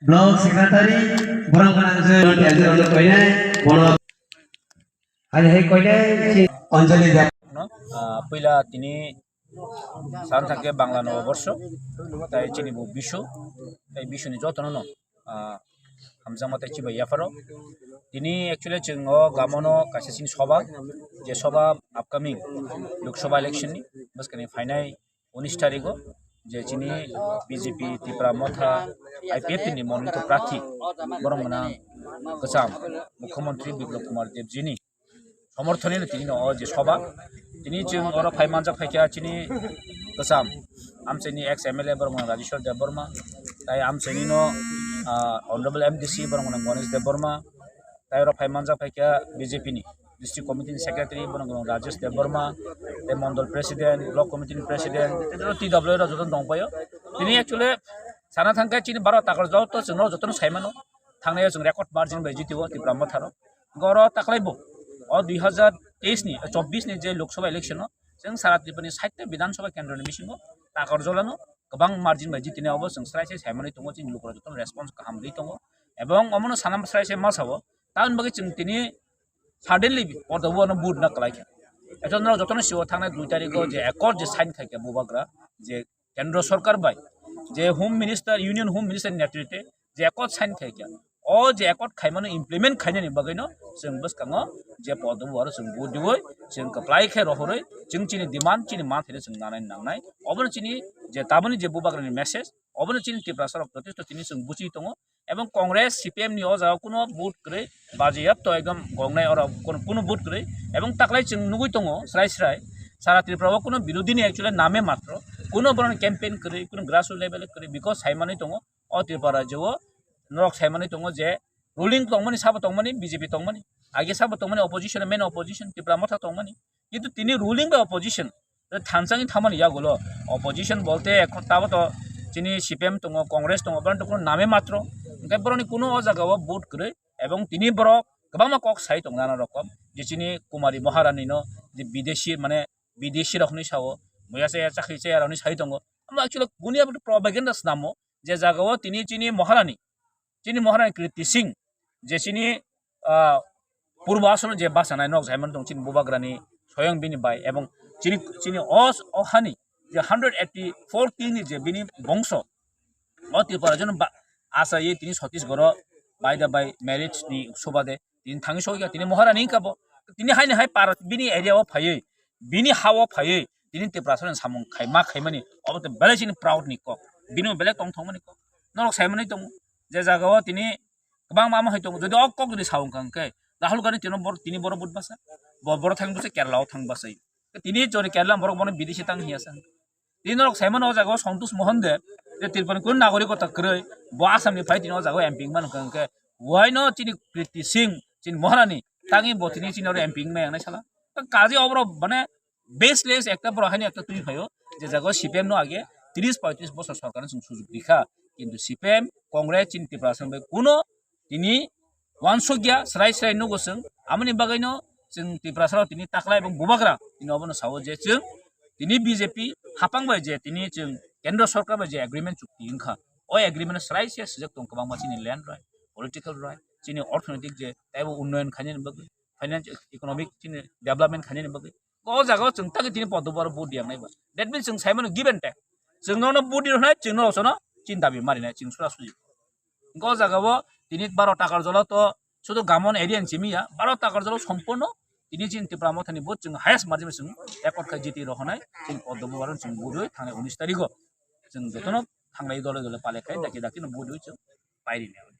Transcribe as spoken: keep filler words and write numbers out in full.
Block secretary, borok gwnang je T J Rono koinai, bono hai hai koinai si Anjali Deb. No, ah, puila tini san thangkhe Bangla Noboborsho, tai chini bo Bisu, tai Bisuni jotono no, ah, hamjakma tai chibai yapharo. Tini actually chwng o gamono kaisa chini soba, je soba upcoming Lok Sabha election ni bwskani phainai unis tarigo, je chini B J P Tipra Motha I P F ni monolito prarthi borok mwnang kwcham Mukhyamantri Biplab Kumar Deb jini somorthoni no tini no o je soba. Tini chwng oro phai manjak phaikha chini kwcham amchaini ex M L A borok mwnang Rajeshwar Debbarma, tai amchaini no, ah, Honorable M D C borok mwnang Ganesh Debbarma, tai oro phai manjak phaikha B J P ni district committee ni secretary borok mwnang Rajesh Debbarma, tai mondol president, block committee ni president, tai T W rok joto tongpaio. Tini actually sana thangkhe chini baro takar joto chwngno jotono saimano. Thangnai chwng record margin bai jitio Tipra Motha rok. Goro taklai bo o dui hazar teis ni, chobbish ni je Lok Sabha election o chwng sara Tripura ni sait ta Bidhan Sabha kendro ni bisingo takar jolano kwbang margin bai jitinai obo chwng srai se saimanwi tongo, chini lukurok jotono response kaham rwi tongo. Ebong omono sana srai se ma sao, tamoni bagwi chwng tini suddenly porda o ano vote na kwlai kha. Eto norok jotono sio thangnai dui tarikh o je accord je sign khai kha Bubagra je Kendra Sorkar bai je Home Minister, Union Home Minister ni netrite je accord sign khai kha, o je accord khaimano implement khainani bagwino chwng bwskango je podobo aro chwng vote diwi chwng kwplai khe rohorwi chwng chini demand chini manthai chwng nanai nangnai. Obono chini je taboni je Bubagrani message, obono chini Tiprasa rok jotesto tini chwng buchi tongo. Ebong Congress, C P M ni o jaga kuno vote kwrwi, bajiyapto ekdom gongnai oro kuno, kuno vote kwrwi. Ebong taklai chwng nugwi tongo srai srai, sara Tripura o kuno birodhi ni actually name matro, kuno boroni campaign kwrwi, kuno grassroots level kwrwi, because saimanwi tongo o Tripura rajyo o norok saimanwi tongo je ruling tongmani, sabo tongmani, B J P tongmani, age sabo tongmani opposition, main opposition Tipra Motha tongmani, kintu tini ruling bai opposition thansani thamani yagulo. Opposition bolte ekhon tabo to chini C P M tongo, Congress tongo, borok to kuno name matro. Hwnkhe borokni kuno o jaga o vote kwrwi, ebong tini borok kwbangma kok sai tongo nana rokom, je chini Kumari Maharani no je bidesi, mane bidesi rok hinwi sao, muya chaya chakri chaya rok hinwi sai tongo. Amo actually buni abo propaganda snamo, je jaga o tini chini Maharani, chini Maharani Kriti Singh, je chini, ah, purbo asono je bachanai nok jaiman tong chini Bubagrani soyong bini bai, ebong chini, chini os-, o hani je hundred eighty four king ni je bini bongso, o Tripura jono ba-, achaye tini Chhattisgarh o by the by marriage ni subade tini thangwi sokya tini Maharani wngkha bo. Tini haini hai par bini area o phaiwi, bini ha o phaiwi tini Tiprasa ni samung khai ma khaimani, obo to belai chini proud ni kok, bini belai tongthokmani kok. Norok saimanwi tongo je jaga o tini kwbangma ma hai tongo, jodi o kok jodi sa wngkha hwnkhe Rahul Gandhi tini bor-, tini boro but basa, bo-, boro thang bwsai Kerala o thang bwsai. Tini jodi Kerala borok bono bidesi tang hiya sa. Tini norok saimano o jaga o Santosh Mohan Deb, je Tripura ni kunu nagorik kota kwrwi, bo Assam ni phai tini o jaga o M P wngmano hwnkha hwnkhe, why no chini Kriti Singh, chini Maharani, tangwi bo tini chini oro M P wngmaya wngnai sala. Kaje oborok mane baseless ekta borok haino ekta twi phaio, je jaga o C P M no age tris poitris bosor sorkar no chwng sujuk rikha, kintu C P M, Congress chini Tiprasa bai kuno tini uansukya, srai srai nugo chwng. Amoni bagwino chwng Tiprasa rok tini taklai ebong Bubagra tini obono sao je chwng tini B J P hapang bai je tini chwng Kendra Sorkar bai je agreement chukti wngkha, o agreement o srai se swijak tong kwbangma chini land right, political right, chini orthonoitik je taibo unnoyon khainani bagwi, financial, economic chini development khainani bagwi. O jaga o chwng tagwi tini podobo aro vote riyak nai ba. That means chwng sai mano give and take. Chwng nono vote rwnai, chwng nono sono chini dabi marinai, chwng sura suji. O jaga o tini baro takar jolo to sudu gamon area ni simi ya, baro takar jolo somporno tini chini Tipra Mothani vote chwng highest margin chwng record khai jiti rohonai, chini podobo aro chwng vote rwi thangnai unis tarigo. Chwng jotono thanglai dole dole pale khai daki daki no vote rwi chwng pairi nai.